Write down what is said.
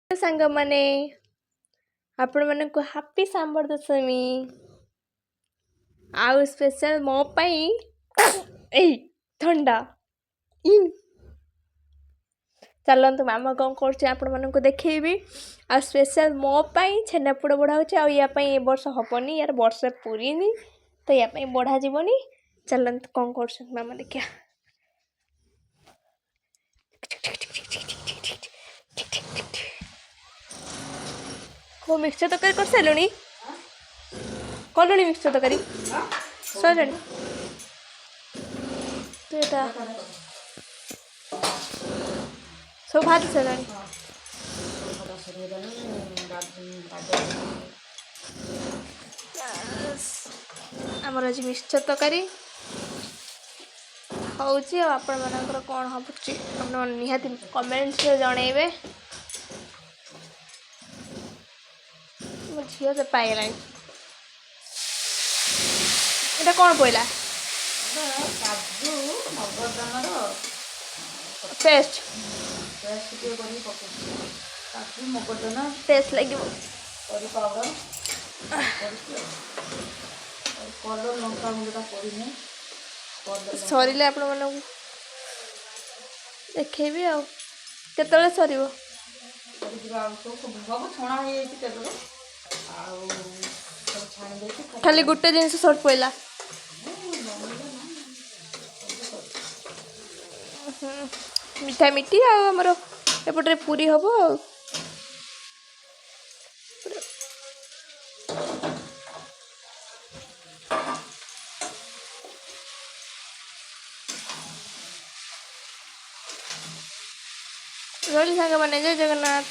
ସାଙ୍ଗମାନେ, ଆପଣମାନଙ୍କୁ ହାପି ସାମ୍ବର ଦଶମୀ। ଆଉ ସ୍ପେଶାଲ ମୋ ପାଇଁ ଏଇ ଥଣ୍ଡା। ଚାଲନ୍ତୁ, ମାମା କ'ଣ କରୁଛି ଆପଣମାନଙ୍କୁ ଦେଖେଇବି। ଆଉ ସ୍ପେଶାଲ ମୋ ପାଇଁ ଛେନାପୋଡ଼ ବଢ଼ା ହେଉଛି, ଆଉ ୟା ପାଇଁ ଏ ବର୍ଷ ହେବନି, ୟାର ବର୍ଷେ ପୁରିନି ତ ୟା ପାଇଁ ବଢ଼ାଯିବନି। ଚାଲନ୍ତୁ, କ'ଣ କରୁଛନ୍ତି ମାମା ଦେଖିବା। କେଉଁ ମିକ୍ସଚର ତରକାରୀ କରିସାରିଲୁଣି? କଲୁଣି ମିକ୍ସଚର ତରକାରୀ? ସରିଲାଣି ତ? ଏଇଟା ସବୁ ଭାଜି ସାରିଲାଣି। ଆମର ଆଜି ମିକ୍ସଚର ତରକାରୀ ହେଉଛି, ଆଉ ଆପଣମାନଙ୍କର କ'ଣ ହେଉଛି ଆପଣ ନିହାତି କମେଣ୍ଟସରେ ଜଣେଇବେ। ମୋ ଝିଅ ସେ ପାଇଗଲାଣି। ଏଇଟା କ'ଣ ପଇଲା? କାଜୁ ମଗଜଦାନାର ପେଷ୍ଟ। ପେଷ୍ଟ ଟିକେ କରିକି ପକେଇଛି, କାଜୁ ମଗଜଦାନା। ଟେଷ୍ଟ ଲାଗିବ। କରି ପାଉଡ଼ର କରିଛି, ଆଉ କଲର୍ ଲଙ୍କା ଗୁଣ୍ଡଟା କରିନି। ସରିଲେ ଆପଣମାନଙ୍କୁ ଦେଖେଇବି। ଆଉ କେତେବେଳେ ସରିବ? ସରିଯିବ, ଆଉ ସବୁ ସବୁ ଛଣା ହେଇଯାଇଛି ତେଲରେ, ଆଉ ସବୁ ଛାଣି ଦେଇଛି। ଖାଲି ଗୋଟେ ଜିନିଷ ସର୍ଟ ପଇଲା, ମିଠା ମିଠି। ଆଉ ଆମର ଏପଟରେ ପୁରୀ ହେବ। ଆଉ ରହିଲି ସାଙ୍ଗମାନେ, ଜୟ ଜଗନ୍ନାଥ।